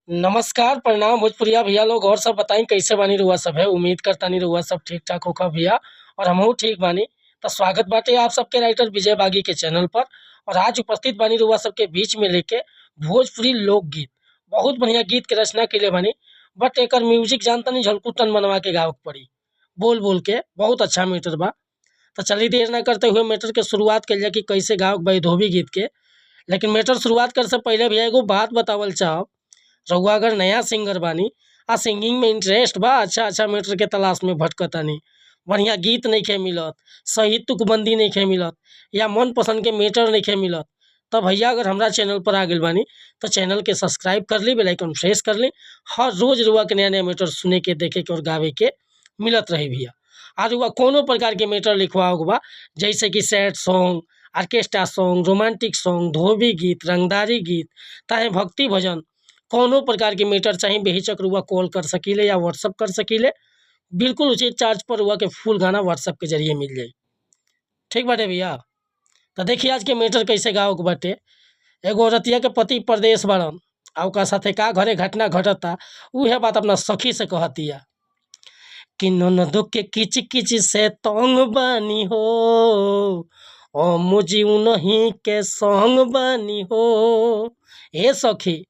नमस्कार, प्रणाम भोजपुरिया भैया लोग। और सब बताई कैसे बानी रउआ सब है। उम्मीद करतानी रउआ सब ठीक ठाक होखब भैया और हमहू ठीक बानी। तो स्वागत बाटे आप सबके राइटर विजय बागी के चैनल पर। और आज उपस्थित बानी रउआ सबके बीच में लेके भोजपुरी लोकगीत। बहुत बढ़िया गीत के रचना कइले बानी, बट एकर म्यूजिक जानतानी झलकू टन मनवा के गावे के पड़ी बोल बोल के। बहुत अच्छा मैटर बा। तो चलिए देर ना करते हुए मैटर के शुरुआत कइल जाए कि कैसे गावे के बा ई धोबी गीत के। लेकिन मैटर शुरुआत करे से पहले भैया एगो बात बतावल चाहब। रउआ अगर नया सिंगर बानी आ सिंगिंग में इंटरेस्ट बा, अच्छा अच्छा मैटर के तलाश में भटकतानी, बढ़िया गीत नइखे मिलत, सही तुकबंदी नइखे मिलत या मनपसंद के मैटर नइखे मिलत, त भैया अगर हमरा चैनल पर आ गइल बानी तो चैनल के सब्सक्राइब कर ली, बेल आइकन प्रेस कर ली। हर रोज रउआ के नया नया मैटर सुने के, देखे के और गावे के मिलत रही भैया। आ रउआ कोनो प्रकार के मैटर लिखवावे के बा, जैसे कि sad song, orchestra song, romantic song, धोबी गीत, रंगदारी गीत, चाहे भक्ति भजन, कोनो प्रकार के मैटर चाही बेहिचक रउआ कॉल कर सकीले या व्हाट्सअप कर सकीले। बिल्कुल उचित चार्ज पर रउआ के फुल गाना व्हाट्सअप के जरिए मिल जाई। ठीक बाटे भैया। तो देखिए आज के मैटर कैसे गावे के बाटे। एगो औरतिया के पति परदेस बाड़न आ ओकरा साथे का घरे घटना घटता उहे बात अपना सखी से कहतिया कि ननदो के किच किच से तंग बानी हो, ओ मुझी उनही के संग बानी हो। हे सखी,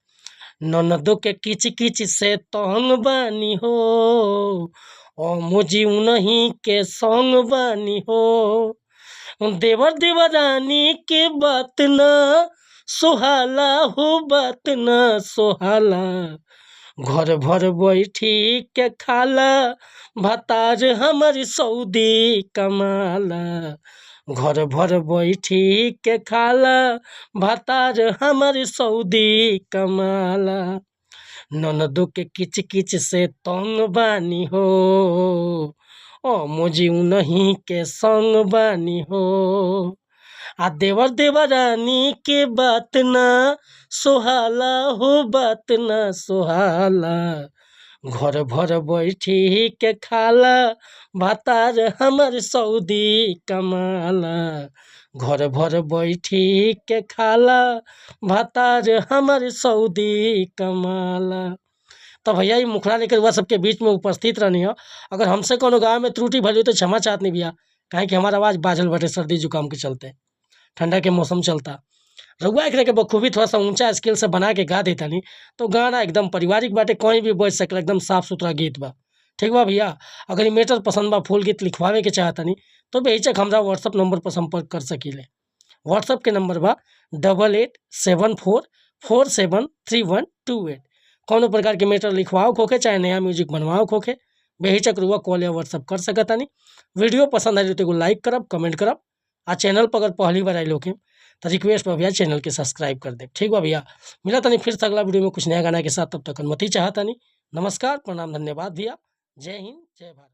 ननदो के किच किच से तंग बानी हो, ओ मुझी उनही के संग बानी हो। देवर देवरानी के बात न सोहाला हो, बात न सोहाला। घर भर बैठी के खाला भतार हमर सऊदी कमाला। घर भर बैठी के खाला भतार हमर सऊदी कमाला। ननदो के किच किच से तंग बानी हो, ओ मुझी उनही के संग बानी हो। आ देवर देवरानी के बात न सोहाला हो, बात न सोहाला। घर भर बैठी के खाला भतार हमर सऊदी कमाला। घर भर बैठी के खाला भतार हमर सऊदी कमाला। तो भैया ई मुखड़ा लेकर रउआ सबके बीच में उपस्थित रहनी है। अगर हमसे कोनो गावे में त्रुटि भइल हो तो क्षमा चाहतनी भैया, काहे कि हमार आवाज़ बाझल बाटे सर्दी जुकाम के चलते, ठंडा के मौसम चलता। रउआ एकरा के बखूबी थोड़ा सा ऊंचा स्केल से बना के गा देतानी तो गाना एकदम पारिवारिक बाटे, कहीं भी बज सकेला, एकदम साफ सुथरा गीत बा। ठीक बा भैया। अगर ई मैटर पसंद बा, फुल गीत लिखवावे के चाहतानी तो बेहिचक हमरा व्हाट्सअप नंबर पर संपर्क कर सकीले। व्हाट्सअप के नंबर बा 8874473128। कौनो प्रकार के मैटर लिखवाओ होखे चाहे नया म्यूजिक बनवाओ होखे, बेहिचक रउआ कॉल या व्हाट्सअप कर सकतानी। वीडियो पसंद आई तो एगो लाइक करब, कमेंट करब आ चैनल पर अगर पहली बार आइल होखे तो रिक्वेस्ट बा भैया चैनल के सब्सक्राइब कर देब। ठीक बा भैया, मिला तनी फिर से अगला वीडियो में कुछ नया गाना के साथ। तब तक अनुमति चाहतानी। नमस्कार, प्रणाम, धन्यवाद भैया। जय हिंद, जय भारत।